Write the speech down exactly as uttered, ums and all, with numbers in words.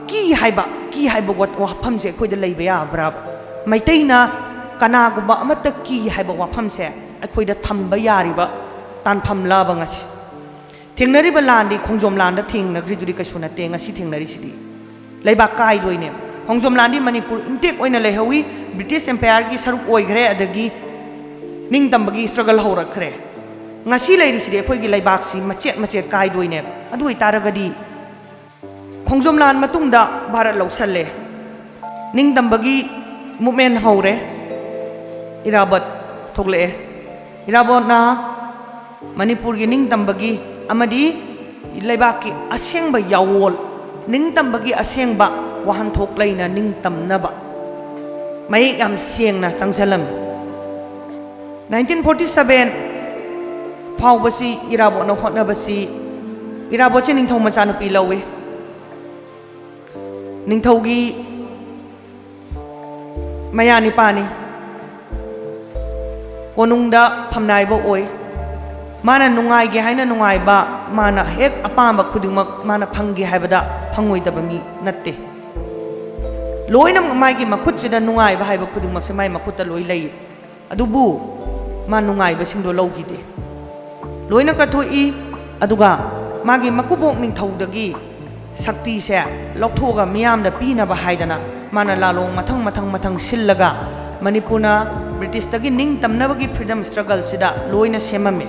ꯀꯤ ꯍꯥꯏꯕ, ꯀꯤ ꯍꯥꯏꯕ ꯋꯥ-, ꯋꯥꯐꯝꯁꯦ ꯑꯩꯈꯣꯏꯗ ꯂꯩꯕ ꯌꯥꯕ꯭ꯔꯥꯕ? ꯃꯩꯇꯩꯅ ꯀꯅꯥꯒꯨꯝꯕ ꯑꯃꯠꯇ ꯀꯤ ꯍꯥꯏꯕ ꯋꯥꯐꯝꯁꯦ ꯑꯩꯈꯣꯏꯗ ꯊꯝꯕ ꯌꯥꯔꯤꯕ ꯇꯥꯟꯐꯝꯂꯥꯕ ꯉꯁꯤ? ꯊꯦꯡꯅꯔꯤꯕ ꯂꯥꯟꯗꯤ ꯈꯣꯡꯖꯣꯝ ꯂꯥꯟꯗ ꯊꯦꯡꯅꯈ꯭ꯔꯤꯗꯨꯗꯤ ꯀꯩꯁꯨ ꯅꯠꯇꯦ, ꯉꯁꯤ ꯊꯦꯡꯅꯔꯤꯁꯤꯗꯤ꯫ ꯂꯩꯕꯥꯛ ꯀꯥꯏꯗꯣꯏꯅꯦ꯫ ꯈꯣꯡꯖꯣꯝ ꯂꯥꯟꯗꯤ ꯃꯅꯤꯄꯨꯔ intact ꯑꯣꯏꯅ ꯂꯩꯍꯧꯋꯤ, British Empireꯒꯤ ꯁꯔꯨꯛ ꯑꯣꯏꯈ꯭ꯔꯦ, ꯑꯗꯒꯤ ꯅꯤꯡꯇꯝꯕꯒꯤ struggle ꯍꯧꯔꯛꯈ꯭ꯔꯦ꯫ ꯉꯁꯤ ꯂꯩꯔꯤꯁꯤꯗꯤ ꯑꯩꯈꯣꯏꯒꯤ ꯂꯩꯕꯥꯛꯁꯤ ꯃꯆꯦꯠ ꯃꯆꯦꯠ ꯀꯥꯏꯗꯣꯏꯅꯦꯕ꯫ ꯑꯗꯨ ꯑꯣꯏꯇꯥꯔꯒꯗꯤ ꯈꯣꯡꯖꯣꯝ ꯂꯥꯟ ꯃꯇꯨꯡꯗ ꯚꯥꯔꯠ ꯂꯧꯁꯜꯂꯦ, ꯅꯤꯡꯇꯝꯕꯒꯤ movement ꯍꯧꯔꯦ, ꯏꯔꯥꯕꯣꯠ ꯊꯣꯛꯂꯛꯑꯦ꯫ ꯏꯔꯥꯕꯣꯠꯅ ꯃꯅꯤꯄꯨꯔꯒꯤ ꯅꯤꯡꯇꯝꯕꯒꯤ ꯑꯃꯗꯤ ꯂꯩꯕꯥꯛꯀꯤ ꯑꯁꯦꯡꯕ ꯌꯥꯋꯣꯜ, ꯅꯤꯡꯇꯝꯕꯒꯤ ꯑꯁꯦꯡꯕ ꯋꯥꯍꯟꯊꯣꯛ ꯂꯩꯅ ꯅꯤꯡꯇꯝꯅꯕ ꯃꯌꯦꯛ ꯌꯥꯝ ꯁꯦꯡꯅ ꯆꯪꯁꯤꯜꯂꯝꯃꯤ꯫ Nineteen forty seven ꯐꯥꯎꯕꯁꯤ ꯏꯔꯥꯕꯣꯠꯅ ꯍꯣꯠꯅꯕꯁꯤ, ꯏꯔꯥꯕꯣꯠꯁꯤ ꯅꯤꯡꯊꯧ ꯃꯆꯥꯅꯨꯄꯤ ꯂꯧꯏ꯫ ꯅꯤꯡꯊꯧꯒꯤ ꯃꯌꯥ ꯅꯤꯄꯥꯅꯤ꯫ ꯀꯣꯅꯨꯡꯗ ꯐꯝꯅꯥꯏꯕ ꯑꯣꯏ꯫ ꯃꯥꯅ ꯅꯨꯡꯉꯥꯏꯒꯦ ꯍꯥꯏꯅ ꯅꯨꯡꯉꯥꯏꯕ, ꯃꯥꯅ ꯍꯦꯛ ꯑꯄꯥꯝꯕ ꯈꯨꯗꯤꯡꯃꯛ ꯃꯥꯅ ꯐꯪꯒꯦ ꯍꯥꯏꯕꯗ ꯐꯪꯉꯣꯏꯗꯕ ꯃꯤ ꯅꯠꯇꯦ꯫ ꯂꯣꯏꯅꯃꯛ ꯃꯥꯒꯤ ꯃꯈꯨꯠꯁꯤꯗ ꯅꯨꯡꯉꯥꯏꯕ ꯍꯥꯏꯕ ꯈꯨꯗꯤꯡꯃꯛꯁꯦ ꯃꯥꯒꯤ ꯃꯈꯨꯠꯇ ꯂꯣꯏ ꯂꯩ꯫ ꯑꯗꯨꯕꯨ ꯃꯥ ꯅꯨꯡꯉꯥꯏꯕꯁꯤꯡꯗꯣ ꯂꯧꯈꯤꯗꯦ꯫ ꯂꯣꯏꯅ ꯀꯠꯊꯣꯛꯏ꯫ ꯑꯗꯨꯒ ꯃꯥꯒꯤ ꯃꯀꯨꯕꯣꯛ ꯅꯤꯡꯊꯧꯗꯒꯤ ꯁꯛꯇꯤꯁꯦ ꯂꯧꯊꯣꯛꯑꯒ ꯃꯤꯌꯥꯝꯗ ꯄꯤꯅꯕ ꯍꯥꯏꯗꯅ ꯃꯥꯅ ꯂꯥꯂꯣꯡ ꯃꯊꯪ ꯃꯊꯪ ꯃꯊꯪ ꯁꯤꯜꯂꯒ ꯃꯅꯤꯄꯨꯔꯅ Britishꯇꯒꯤ ꯅꯤꯡꯇꯝꯅꯕꯒꯤ freedom struggleꯁꯤꯗ ꯂꯣꯏꯅ ꯁꯦꯝꯃꯝꯃꯤ꯫